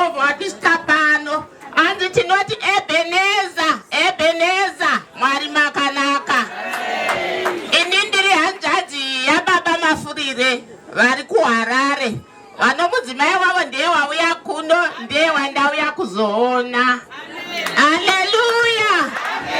Jehovha watisvika pano. Hanzi tinoti Ebeneza, Ebeneza, Mwari makanaka. Ini ndiri hanzvadzi yababa Mafurire vari kuHarare. Vano mudzimai wavo ndiye wauya kuno, ndiye wandauya kuzoona. Haleluya!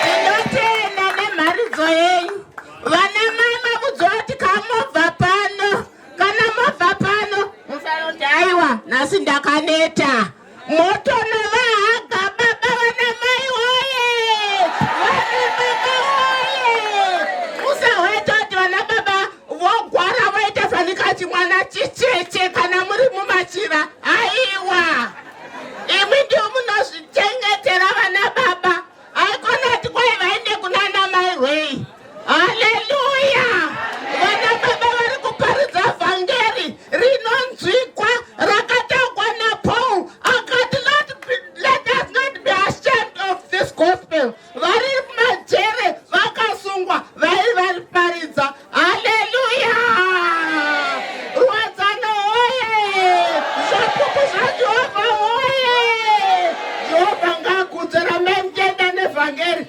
Tinotenda nemharidzo yenyu. Vana mai makudzwa kuti kamobva pano, kana mobva pano musanoti aiwa nhasi ndakaneta. Motonovahaga baba vana mai woye, vana baba woye. Musawaita kuti vana baba vogwara voita fanika chimwana chicheche kana muri mumachira. Aiwa, imwi ndio munozvichengetera vana baba. Haikona kuti kwai vaende kunana mai rwei. Haleluya! Vana baba vari kuparidza vhangeri rinonzwikwa rakataurwa naPaul akati let us not be ashamed of this gospel. Vari mumajere vakasungwa vari variparidza. Haleluya! Ruwadzano woye! Zvapupu zvaJehovha woye! Jehovha ngaakudzwe, rambai muchienda nevhangeri.